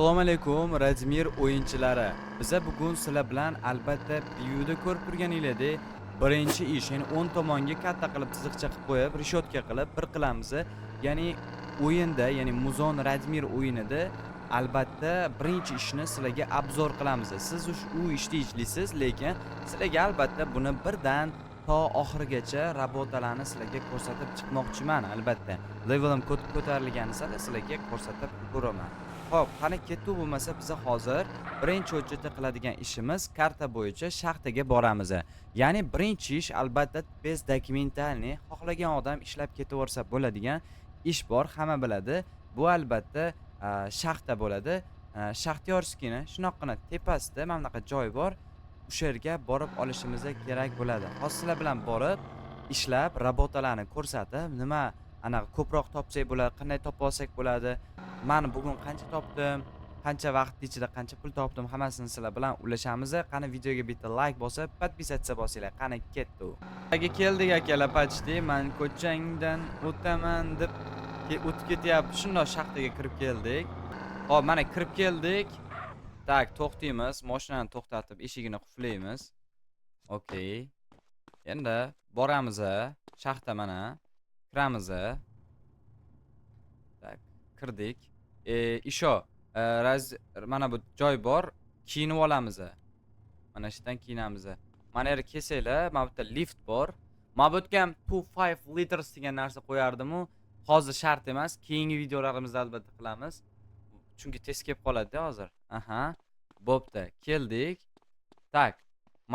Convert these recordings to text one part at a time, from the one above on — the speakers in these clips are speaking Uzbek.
Assalomu alaykum, Radmir o'yinchilari. Biza bugun sizlar bilan albatta viewda ko'rib turganinglardek birinchi ish, ya'ni o'ng tomonga katta qilib chiziqcha qilib qo'yib, решётка qilib bir qilamiz. Ya'ni o'yinda, ya'ni Muzon Radmir o'yinida albatta birinchi ishni sizlarga обзор qilamiz. Siz u ishni ishlaysiz, lekin sizlarga albatta buni birdan to oxirigacha работа larni sizlarga ko'rsatib chiqmoqchiman albatta. Levelim ko'tarilgani sari sizlarga ko'rsatib ko'raman. Xo'p, qani ketdik. Bo'lmasa biza hozir birinchi очередь da qiladigan ishimiz karta bo'yicha shaxtaga boramiz. Ya'ni birinchi ish albatta без документальный, xohlagan odam ishlab ketaversa bo'ladigan ish bor, hamma biladi. Bu albatta shaxta bo'ladi. Шахтёрский ni shundoqqina tepasida mana bunaqa joy bor. O'sha yerga borib olishimiz kerak bo'ladi. Hozir sizlar bilan borib, ishlab, работа larni ko'rsatib, nima anaqa ko'proq topsak bo'ladi, qanday topa olsak bo'ladi. Man bugun qancha topdim, qancha vaqt ichida qancha pul topdim, hammasini sizlar bilan ulashamiz. Qani, videoga bitta like bosib, подписаться bosinglar. Qani ketdi. Aka, keldik akalar, почти. Man ko'changdan o'taman deb o'tib ketyapti. Shundoq shaxtaga kirib keldik. Xo'p, mana kirib keldik. Так, to'xtaymiz. Mashinani to'xtatib, eshigini qulflaymiz. Okey. Endi boramiz. Shaxta mana. Kiramiz. Так, kirdik. Isho, raz mana bu joy bor, kiyinib olamiz. Mana shu yerdan kiyinamiz. Mana yerga kelsanglar, mana bu yerda lift bor. Mana bu yerga ham 25 liters degan narsa qo'yardim-u, hozir shart emas. Keyingi videolarimizda albatta qilamiz. Chunki tez kelib qoladi-da hozir. Aha. Bo'pti, keldik. Так.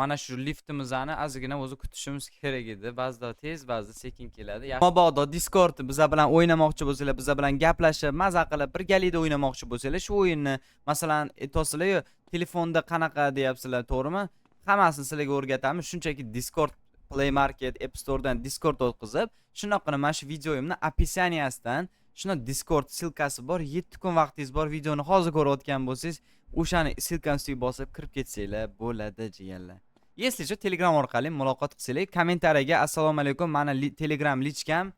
Mana shu liftimizni ozgina o'zi kutishimiz kerak edi. Ba'zida tez, ba'zida sekin keladi. Mabodo Discord biza bilan o'ynamoqchi bo'lsanglar, biza bilan gaplashib, maza qilib, birgalikda o'ynamoqchi bo'lsanglar, shu o'yinni, masalan, aytyapsizlar-yu, telefonda qanaqa deyapsizlar, to'g'rimi? Hammasini sizlarga o'rgatamiz. Shunchaki Discord, Play Market, App Store'dan Discord o'tkazib, shundoqqina mana shu videoyimni описания sidan shunda Discord ссылка si bor. 7 kun vaqtingiz bor. Videoni hozir ko'rayotgan bo'lsangiz, o'shani ссылка ni ustiga bosib kirib ketsanglar bo'ladi, jigarlar. Если что, Telegram orqali muloqot qilsanglar, kommentariyaga "Assalomu alaykum, mani Telegram личка m,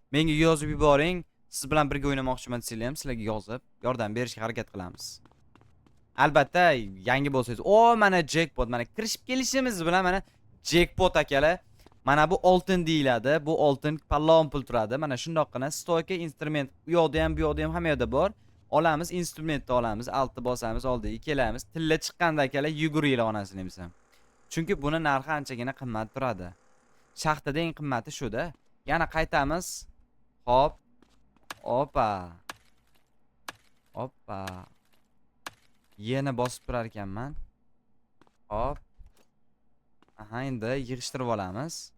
menga yozib yuboring, siz bilan birga o'ynamoqchiman" desanglar ham sizlarga yozib, yordam berishga harakat qilamiz. Albatta, yangi bo'lsangiz, o, mana jackpot, mana kirishib kelishimiz bilan mana jackpot, akalar. Mana bu oltin deyiladi. Bu oltin pallon pul turadi. Mana shundoqqina стойка, instrument u yoqda ham, bu yoqda ham, hamma yerda bor. Olamiz, instrumentni olamiz, altni bosamiz, oldiga kelamiz. Tilla chiqqanda, akalar, yuguringlar onasini emsam. Chunki buni narxi anchagina qimmat turadi. Shaxtada eng qimmati shu-da. Yana qaytamiz. Hop. Opa. Oppa. Yana bosib turar ekanman. Hop. Aha, endi yig'ishtirib olamiz.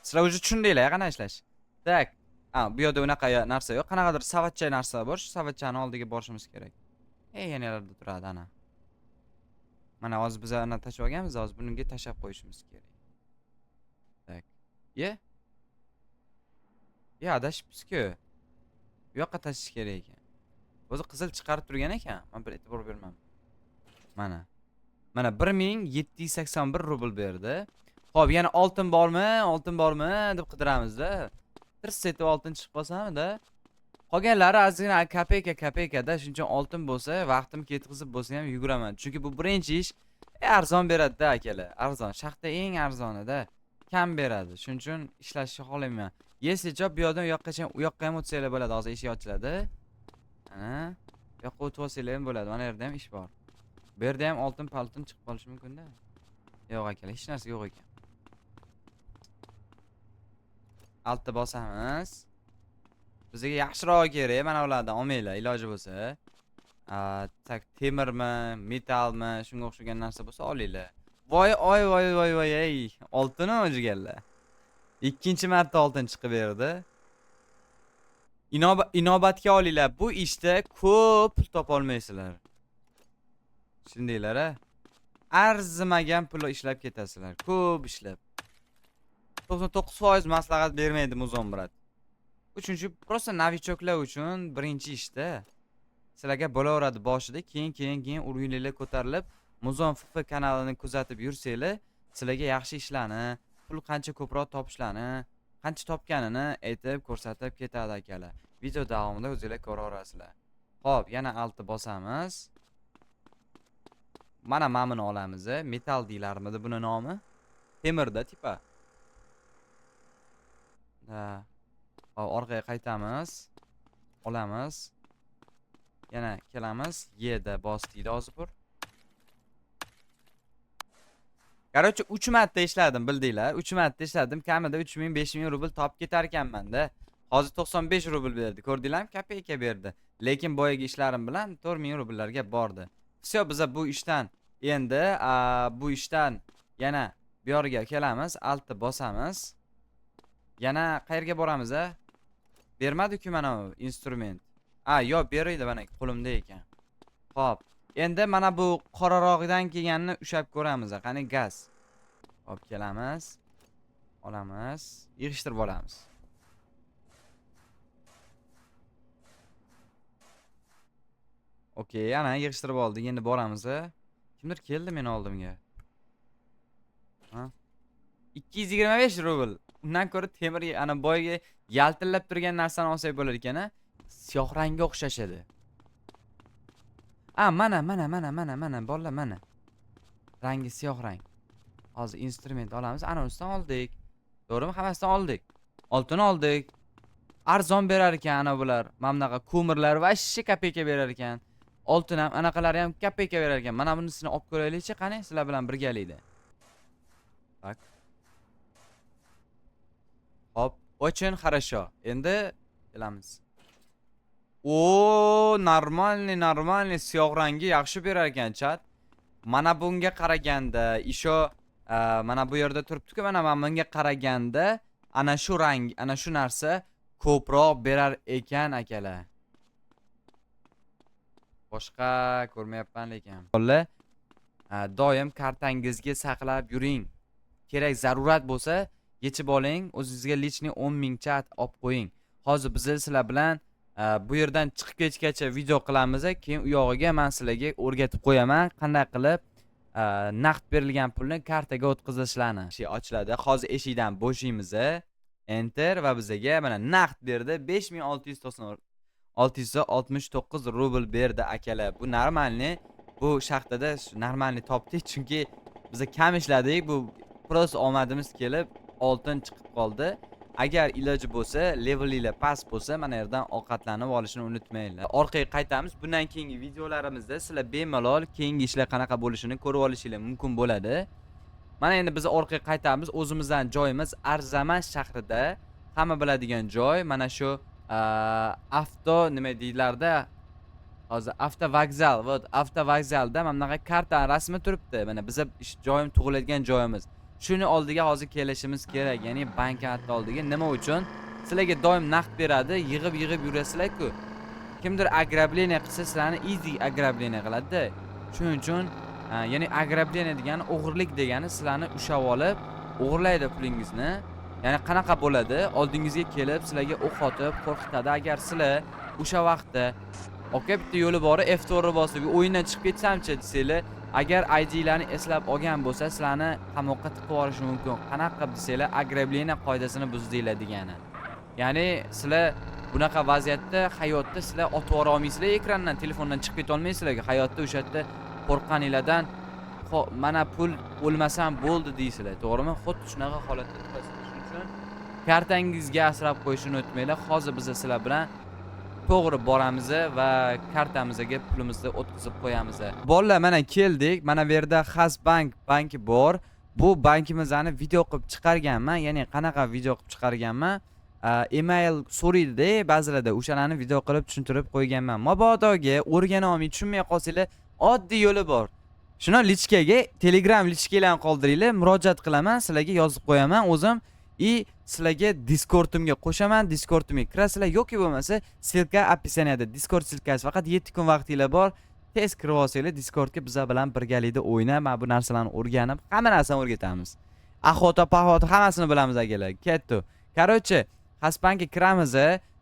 Sizlar уже tushundinglar qanday ishlash. Так. A, bu yerda unaqa narsa yo'q. Qanaqadir savatcha narsa bor. Shu savatchani oldiga borishimiz kerak. Ey, yana yerda turadi ana. Mana hozir biz ana tashlab olganmiz, hozir bunga tashlab qo'yishimiz kerak. Так. Ye? Ye, adashibmiz-ku. Bu yoqqa tashlash kerak ekan. O'zi qizil chiqarib turgan ekan. Men bir e'tibor bermadim. Mana. Mana 1781 rubl berdi. Xo'p, yana oltin bormi? Oltin bormi deb qidiramizda. Tirs etib oltin chiqib qolsamida. Qolganlari ozgina копейка копейка da, shuning uchun oltin bo'lsa, vaqtim ketkazib bo'lsa ham yuguraman. Chunki bu birinchi ish arzon beradi-da, akalar. Arzon. Shaxta eng arzonida. Kam beradi. Shuning uchun ishlashni xohlayman. Если что, bu yoqdan u yoqqacha, u yoqqa ham o'tsanglar bo'ladi. Hozir eshik ochiladi. Ana. Bu yoqqa o'tib olsanglar ham bo'ladi. Mana yerda ham ish bor. Bu yerda ham oltin paltin chiqib qolishi mumkin-da. Yo'q, akalar, hech narsa yo'q ekan. Altda bosamiz. Bizga yaxshirog'i kerak, mana ulardan olmanglar, iloji bo'lsa. Так, temirmi, metallmi, shunga o'xshagan narsa bo'lsa olinglar. Voy, oy, voy, voy, voy, ey, oltinu, jigarlar. Ikkinchi marta oltin chiqib berdi. Inobatga olinglar. Bu ishda ko'p pul topa olmaysizlar. Tushundinglar, a? Arzimagan pul ishlab ketasizlar. Ko'p ishlab. 99% maslahat bermaydi Muzon брат. Uchinchi, просто новичок lar uchun birinchi ishda. Sizlarga bo'laveradi boshida, keyin keyin keyin уровень inglar ko'tarilib, Muzon FF kanalini kuzatib yursanglar, sizlarga yaxshi ishlarni, pul qancha ko'proq topishlarni, qancha topganini aytib ko'rsatib ketadi, akalar. Video davomida o'zinglar ko'raverasizlar. Xo'p, yana 6 bosamiz. Mana buni olamiz. Metal deyilarmidi buni nomi? Temirda типа. Ha. Hop, orqaga qaytamiz. Olamiz. Yana kelamiz. Y da bos deydi hozir bir. Короче, 3 marta ishladim, bildinglar. 3 marta ishladim. Kamida 3000, 5000 rubl topib ketar ekanman-da. Hozir 95 rubl berdi. Ko'rdinglarmi? Kopeyka berdi. Lekin boyagi ishlarim bilan 4000 rubllarga bordi. Всё, biza bu ishdan endi bu ishdan yana bu yerga kelamiz, 6 bosamiz. Yana qayerga boramiz a? Bermadi-ku mana bu instrument. A, yo'q, berdi, mana qo'limda ekan. Xo'p, endi mana bu qorarog'idan kelganini ushlab ko'ramiz. Qani gaz. Hop, kelamiz. Olamiz, yig'ishtirib olamiz. Okey, ana yig'ishtirib oldik. Endi boramiz. Kimdir keldi meni oldimga. Ha? 225 rubl. Undan ko'ra temir, ana boyagi yaltillab turgan narsani olsak bo'lar ekan a. Siyoh rangga o'xshashadi. A, mana, mana, mana, mana, mana, bolalar, mana. Rangi siyoh rang. Hozir instrument olamiz. Ana ustidan oldik. To'g'rimi? Hammasidan oldik. Oltin oldik. Arzon berar ekan ana bular. Mana bunaqa ko'mirlar вообще kopeyka berar ekan. Oltin ham, anaqalari ham kopeyka berar ekan. Mana bunisini olib ko'raylikchi, qani sizlar bilan birgalikda. Так. Hop, очень хорошо. Endi kelamiz. O, нормальный, нормальный siyoh rangi yaxshi berar ekan chat. Mana bunga qaraganda, isho mana bu yerda turibdi-ku, mana bunga qaraganda ana shu rang, ana shu narsa ko'proq berar ekan akalar. Boshqa ko'rmayapman lekin. Bolalar, doim kartangizga saqlab yuring. Kerak zarurat bo'lsa, yechib oling, o'zingizga личный 10 mingcha olib qo'ying. Hozir biz sizlar bilan bu yerdan chiqib ketgacha video qilamiz, keyin u yog'iga men sizlarga o'rgatib qo'yaman, qanday qilib naqd berilgan pulni kartaga o'tkazishlarni. Eshik ochiladi. Hozir eshikdan bo'shaymiz. Enter va bizaga mana naqd berdi 5669 rubl berdi akalar. Bu нормальный. Bu shaxtada нормальный topdik, chunki biz kam ishladik. Bu просто omadimiz kelib oltin chiqib qoldi. Agar iloji bo'lsa, levelinglar past bo'lsa, mana yerdan ovqatlanib olishni unutmanglar. Orqaga qaytamiz. Bundan keyingi videolarimizda sizlar bemalol keyingi ishlar qanaqa bo'lishini ko'rib olishinglar mumkin bo'ladi. Mana endi biz orqaga qaytamiz. O'zimizdan joyimiz Arzamas shahrida. Hamma biladigan joy. Mana shu avto nima deydilarda? Hozir avtovokzal, вот avtovokzalda mana bunaqa karta rasmi turibdi. Mana biza ish joyim tug'iladigan joyimiz. Shuni oldiga hozir kelishimiz kerak, ya'ni bankomat oldiga. Nima uchun? Sizlarga doim naqd beradi, yig'ib-yig'ib yurasizlar-ku. Kimdir ограбление qilsa, sizlarni easy ограбление qiladi-da. Shuning uchun, ya'ni ограбление degani o'g'irlik degani, sizlarni ushlab olib, o'g'irlaydi pulingizni. Ya'ni qanaqa bo'ladi? Oldingizga kelib, sizlarga o'q otib, qo'rqitadi. Agar sizlar o'sha vaqtda aka bitta yo'li bor, F4 ni bosib o'yindan chiqib ketsamchi desanglar, agar IDlarni eslab olgan bo'lsa, sizlarni qamoqqa tiqib yuborishi mumkin. Qanaqa qilib desanglar, ограбление qoidasini buzdinglar degani. Ya'ni sizlar bunaqa vaziyatda hayotda sizlar otib yubora olmaysizlar ekrandan, telefondan chiqib keta olmaysizlar. Hayotda o'sha yerda qo'rqqaninglardan mana pul o'lmasam bo'ldi deysizlar, to'g'rimi? Xuddi shunaqa holatda turasizlar. Shuning uchun kartangizga asrab qo'yishni unutmanglar. Hozir biz sizlar bilan to'g'ri boramiz va kartamizga pulimizni o'tkazib qo'yamiz. Bolalar, mana keldik. Mana bu yerda Xasbank banki bor. Bu bankimizni video qilib chiqarganman. Ya'ni qanaqa video qilib chiqarganman? Email so'raydi-da ba'zilarda, o'shalarni video qilib tushuntirib qo'yganman. Mabodoga o'rgana olmay tushunmay qolsanglar, oddiy yo'li bor. Shuni личка ga Telegram личка larni qoldiringlar, murojaat qilaman, sizlarga yozib qo'yaman o'zim и sizlarga Discordimga qo'shaman, Discordimga kirasizlar yoki bo'lmasa ссылка описание da Discord ссылка si, faqat 7 kun vaqtinglar bor. Tez kirib olsanglar Discordga bizlar bilan birgalikda o'ynab, mana bu narsalarni o'rganib, hamma narsani o'rgatamiz. Охота, похота hammasini bilamiz akalar. Ketdi. Короче, Xasbankka kiramiz,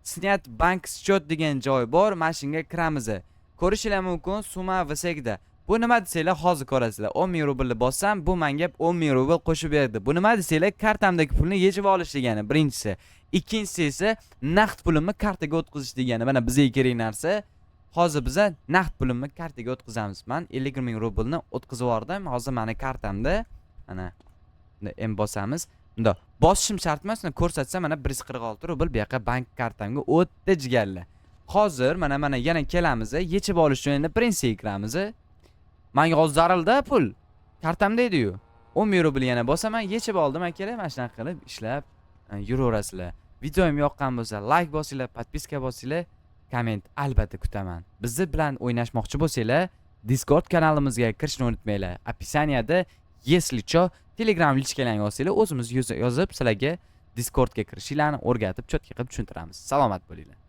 снять банк счет degan joy bor, mana shunga kiramiz. Ko'rishinglar mumkin, сумма всегда. Bu nima desanglar, hozir ko'rasizlar. 10 ming rublni bossam, bu menga 10 ming rubl qo'shib berdi. Bu nima desanglar, kartamdagi pulni yechib olish degani birinchisi. Ikkinchisi esa naqd pulimni kartaga o'tkazish degani. Mana bizga kerak narsa. Hozir biza naqd pulimni kartaga o'tkazamiz. Man 50 ming rublni o'tkazib yubordim. Hozir mani kartamda mana bunda M bosamiz. Bunda bosishim shart emas, uni ko'rsatsa, mana 146 rubl bu yoqqa bank kartamga o'tdi, jigarlar. Hozir mana yana kelamiz, yechib olish uchun endi Prince'ga kiramiz. Manga hozir zararda pul. Kartamda edi-yu. 10 ming rubl yana bosaman, yechib oldim, akalar. Mana shunaqa qilib ishlab yuraverasizlar. Videom yoqqan bo'lsa, like bosinglar, подписка bosinglar, komment albatta kutaman. Bizni bilan o'ynashmoqchi bo'lsanglar, Discord kanalimizga kirishni unutmanglar. Описание da, если чё, Telegram личка larni yozsanglar, o'zimiz yozib sizlarga Discordga kirishinglarni o'rgatib, чётко qilib tushuntiramiz. Salomat bo'linglar.